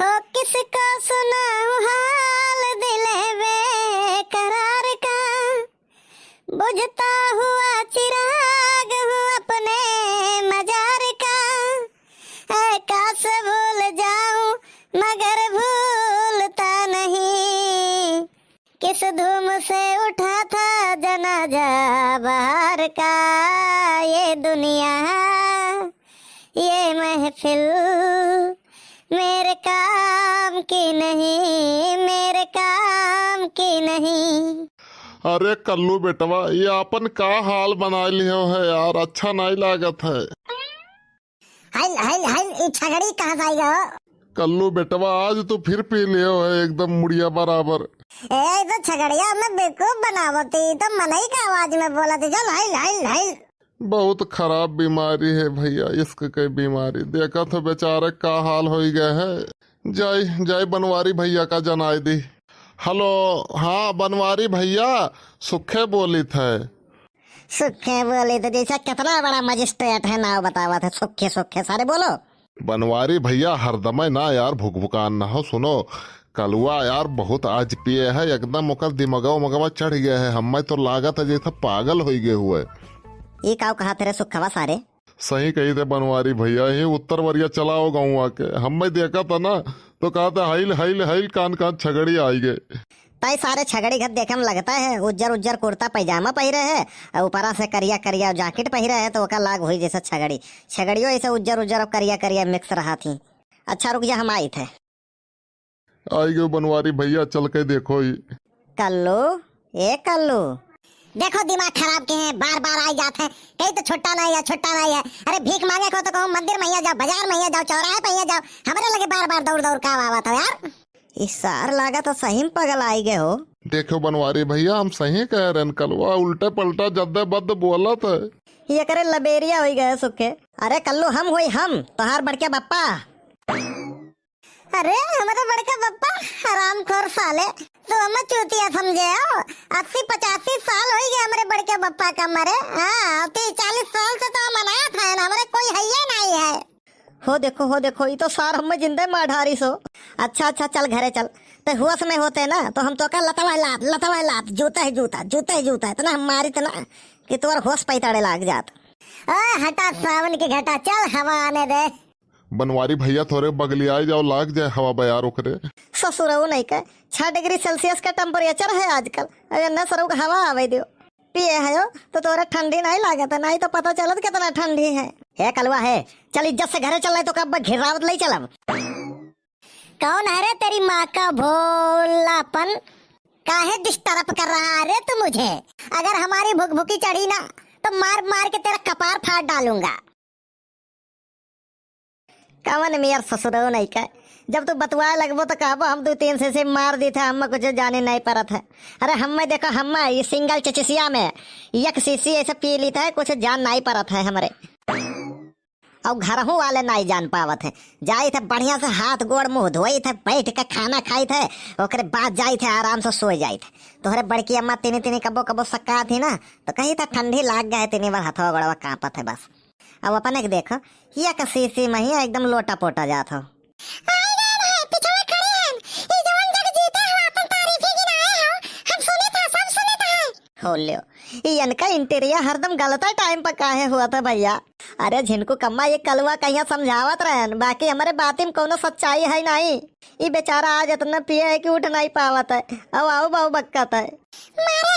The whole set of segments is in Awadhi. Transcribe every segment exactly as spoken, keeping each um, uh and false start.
ओ किसको सुनाऊं हाल दिल बेकरार का, बुझता हुआ चिराग हूँ अपने मजार का। ऐ काश भूल जाऊं मगर भूलता नहीं, किस धूम से उठा था जनाजा बहार का। ये दुनिया, ये महफिल मेरे काम की नहीं, मेरे काम की नहीं। अरे कल्लू बेटवा, ये आपन का हाल बनाए लिहो है यार, अच्छा नाई लागत है। हाइल, हाइल, हाइल, ई छगड़ी कहाँ से आई हो? कल्लू बेटवा, आज तो फिर पी लियो है एकदम मुड़िया बराबर। ए, ई तो छगड़िया में बेवकूफ बनावती, ई तो मनई का आवाज में बोलती। चल, हाइल, हाइल, हाइल। बहुत खराब बीमारी है भैया, इश्क के बीमारी। देखत हो बेचारे का हाल होई गए है। जाई, जाई बनवारी भैया का जनाई दी। हेलो, हाँ बनवारी भैया, सुखे बोलित है। सुखे बोलित, जैसे कितना बड़ा मजिस्ट्रेट है, नाव बतावत है, सुखे सुखे, सारे बोलो। बनवारी भैया, हरदमे ना यार भुकभुकान ना हो। सुनो, कलुआ यार बहुत आज पिए है, एकदम ओकर दिमगवा उमगवा चढ़ गया है। हमें तो लागत है जैसे पागल होई गए हुए। ई काव कहा तेरे सुखवा सारे? सही कही थे बनवारी भैया, यही उत्तर वरिया चलाओ गौवा के। हमें देखा था ना, तो कहा था, "हईल, हईल, हईल, कान, कान छगड़ी आई गए।" ताई सारे छगड़ी घर देखे में लगता है, उज्जर उज्जर कुर्ता पैजामा पहिरे है, और ऊपरा से करिया करिया जैकेट पहिरे है, तो ओका लाग हुई जैसे छगड़ी। छगड़ियो ऐसे उज्जर उज्जर और करिया करिया मिक्स रहा थी। अच्छा रुक जा, हम आई थे। आई गयो बनवारी भैया, चल के देखो ही। कल्लू, ए कल्लू। देखो दिमाग खराब के हैं, बार बार आई जात है, कहीं तो छुट्टा नहीं है, छुट्टा नहीं है। अरे भीख मांगे को तो कहो मंदिर में जाओ, बाजार में जाओ, चौराहे पे जाओ, हमारे लगे बार बार दौड़ दौड़ का आवत हो यार। ई सार लागत है सही में पगल आई गए हो। देखो बनवारी भैया, हम सही कह रहे हैं, कलवा उल्टे पलटा जद्दे बद्द बोलत है। ये करे लबेरिया होई गए सुखे। अरे कल्लू हम होई हम, तोहार बड़के बप्पा। अरे हमारे बड़के बप्पा, हरामखोर साले, तू हमें चूतिया समझे हो? अस्सी पचासी साल होई गए हमारे बड़के बप्पा का मरे। हाँ, तीस चालीस साल से तो हम अनाथ हैं, हमारे कोई है ही नहीं है। हो देखो, हो देखो, ई तो सार हमें जिंदे मार ढारी सो। अच्छा, अच्छा, चल घरे चल। ते होश में होते ना, तो हम तो का लतवा लात, लतवा लात, जूता है जूता, जूता है जूता, इतना हम मारित ना कि तोर होश पैताड़े लाग जात। ओ हटा, सावन की घटा, चल हवा आने दे। बनवारी भैया, थोरे बगलियाए जाओ, लाग जाए हवा बयार ओकरे। ससुरऊ नहीं का, छह डिग्री सेल्सियस का टेम्परेचर है आजकल। अगर न सरू का हवा आवे दियो। पिए है हो, तो तोरे ठंडी नहीं लागत है, नहीं तो पता चलत कितना ठंडी है। हे कलवा है, चल इज्जत से घरे चल, नहीं तो कब घिरावत ले चलब। कौन है रे तेरी माँ का भोलापन? काहे डिस्टर्ब कर रहा है रे तू मुझे? अगर हमारी भुकभुकी चढ़ी ना, तो मार मार के तेरा कपार फाड़ डालूंगा। कवन मेर ससुरो नहीं का, जब तू बतुआए लगबो तो कहबो हम दो तीन सीसी मार दी थे, हमें कुछ जाने नहीं परत है। अरे हमें देखो, हमें ये सिंगल चचिसिया में एक सीसी ऐसे पी ली थे, कुछ जान नहीं परत है हमरे। और घरहू वाले नहीं जान पावत है, जाई थे बढ़िया से हाथ गोड़ मुंह धोई थे, बैठ के खाना खाई थे, ओकरे बाद जाई थे आराम से सोई जाई थे। तोहरे बड़की अम्मा तिनी तिनी कबो कबो सक्का थी ना, तो कही था ठंडी लाग गए, तिनी बार हथवा गोड़वा कांपत है बस। अब अपने के देखो, ये कसीसी महिया एकदम लोटा पोटा जात हो। आई गए भाई, पिछवा खड़े हैं। ई जवन जग जीते हो, अपन तारीफी गिनाए हो। हम सुने था, सब सुने था। हो लियो, ई इनका इंटीरियर हरदम गलत टाइम पर काहे हुआ था भैया? अरे झिनकू कम्मा, ये कलुआ कहिया समझावत रहन, बाकी हमारे बाती में कोनो सच्चाई है नहीं। ई बेचारा आज इतना पिए है कि उठ नहीं पावत है। अब आऊ बाऊ बक्कत है। मारे हो,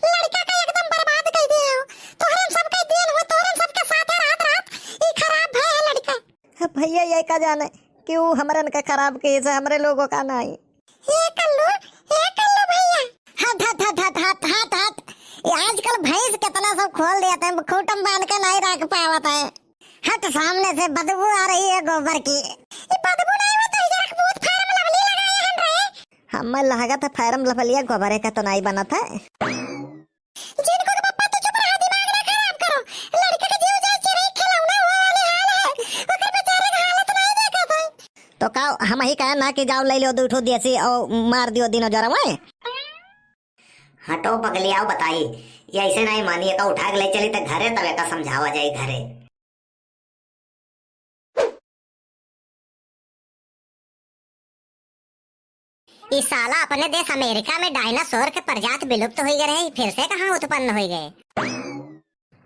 लड़का का एकदम बर्बाद कर दिए हो। तोहरे सबके दिन हो, तोहरे सबके साथ रात रात ई खराब भय है लड़का। अब भैया ये का जाने कि ऊ हमरन का खराब किए से हमरे लोगों का नहीं। ए कल्लू, ए कल्लू भैया। हट, हट, हट, हट, हट, हट, हट। ये आजकल भैंस कितना सब खोल देते हैं, खूंटम बांध के नहीं रख पावत है। हट, सामने से बदबू आ रही है गोबर की। ये बदबू नहीं होता है, जरा बहुत फार्म लवली लगाए हैं रे। हमें लागत है फार्म लवलिया गोबरे का तो नहीं बनत है। जिनको के पप्पा तो चुप रहा, दिमाग ना खराब करो। लड़का के जीव जाए, चिरई खिलौना हुआ वाली हाल है। ओकर बेचारे के हालत नहीं देखत है। तो का हम ही कहे ना कि जाओ ले लियो दू ठो देसी और मार दियो दिनों जरा में। हटो पगली, आओ बताई, ये ऐसे नहीं मानी, एका उठा के ले चली तो घरे, तब एका समझावा जाए घरे। ई साला अपने देश अमेरिका में डायनासोर के प्रजाति विलुप्त होइ गए रहे, फिर से कहाँ उत्पन्न होइ गए?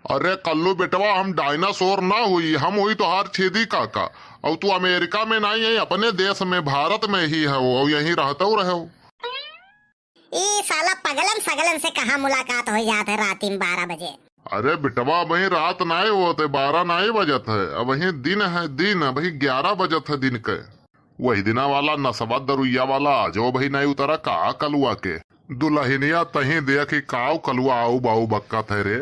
अरे कल्लू बेटवा, हम डायनासोर ना हुई, हम हुई तोहार छेदी काका। और तू अमेरिका में नहीं है, अपने देश में, भारत में ही है, और यहीं रहते रहो। ई साला पगलन सगलन से कहाँ मुलाकात हो जात है राती में बारह बजे? अरे बेटवा, अबहीं रात नाय होत है, बारह नाय बजत है, अबहीं दिन है, दिन, अबहीं ग्यारह बजत है दिन के। वही दिना वाला नसवा दरुइया वाला आजो अबहीं नाय उतरा का कलुआ के। दुलहिनिया तहीं देखी काव कलुआ आऊ बाऊ बक्कत है रे।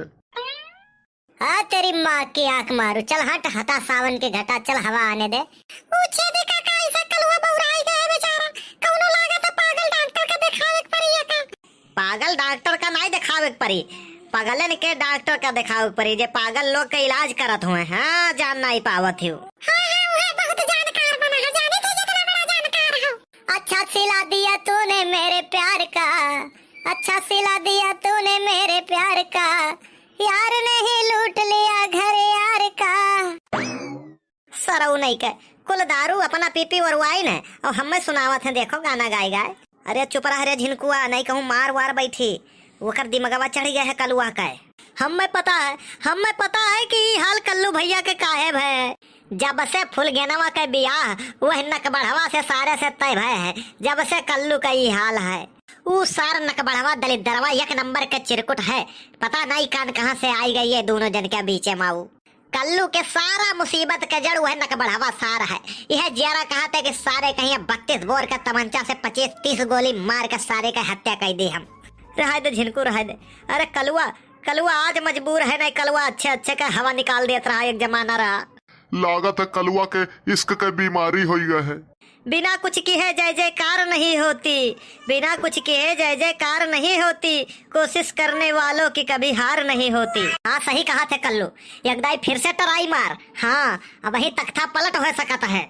आ तेरी माँ की आँख मारू, चल हट, हटा सावन के घटा, चल हवा आने दे। ऊ छेदी काका, ऐसा कलुआ बौराई गए बेचारा, कौनो लागत है पागल डॉक्टर का देखावे के पड़ी एका। पागल डॉक्टर का नाई देखावे के पड़ी, पगलन के डॉक्टर का देखावे के पड़ी, जे पागल लोग के इलाज करत हुए। हाँ, जान नाई पावत हो। हाँ, हाँ, उहे बहुत जानकार बना है, जाने थे जितना बड़ा जानकार हो। अच्छा सिला दिया तूने मेरे प्यार का, अच्छा सिला दिया तूने मेरे प्यार का, यार नहीं लूट लिया घर यार का। सरऊ नहीं के, कुल दारू अपना पी पी वरुआइन है, और हमें सुनावत है, देखो गाना गाए गाए। अरे चुप रह रे झिनकुआ, नहीं कहूँ मार वार बैठी, ओकर दिमगवा चढ़ गया है कलुआ के। हमें पता है, हमें पता है कि ई हाल कल्लू भैया के काहे भय। जब से फुलगेनवा के बियाह वह नकबढ़वा से सारे से तय भय है, जब से कल्लू का ई हाल है। ऊ सार नकबढ़वा दलिद्दरवा एक नंबर के चिरकुट है। पता नहीं कान कहाँ से आई गई है दोनों जन के बीचे माऊ। कल्लू के सारा मुसीबत के जड़ वह नकबढ़वा सार है। यह जियारा कहत है कि सारे कहीं बत्तीस बोर के तमंचा से पच्चीस तीस गोली मार के सारे के हत्या कर दी हम। रह दे झिनकू, रह दे। अरे कलुआ, कलुआ आज मजबूर है, नहीं कलुआ अच्छे अच्छे का हवा निकाल देत रहा, एक जमाना रहा। लागत है कलुआ के इश्क के बीमारी होई गए है। बिना कुछ किहे जय जयकार नहीं होती, बिना कुछ किहे जय जयकार नहीं होती, कोशिश करने वालों की कभी हार नहीं होती। हाँ, सही कहत है कल्लू, एक दाई फिर से try मार। हाँ, अबहीं तख्ता पलट हो सकत है।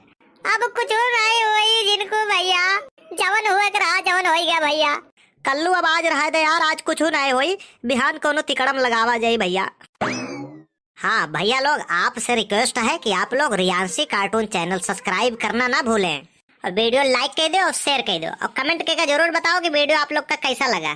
अब कुछ नहीं होई झिनकू भैया, जवन हुए के रहा, जवन होई गया भैया। कल्लू, अब आज रह दे यार, आज कुछ नहीं होई, बिहान कोनो तिकड़म लगावा जाई भैया। हाँ भैया लोग, आपसे request है कि आप लोग रियांशी cartoon channel subscribe करना ना भूलें। और video like कर दो और share कर दो और comment करके जरूर बताओ कि video आप लोग का कैसा लगा।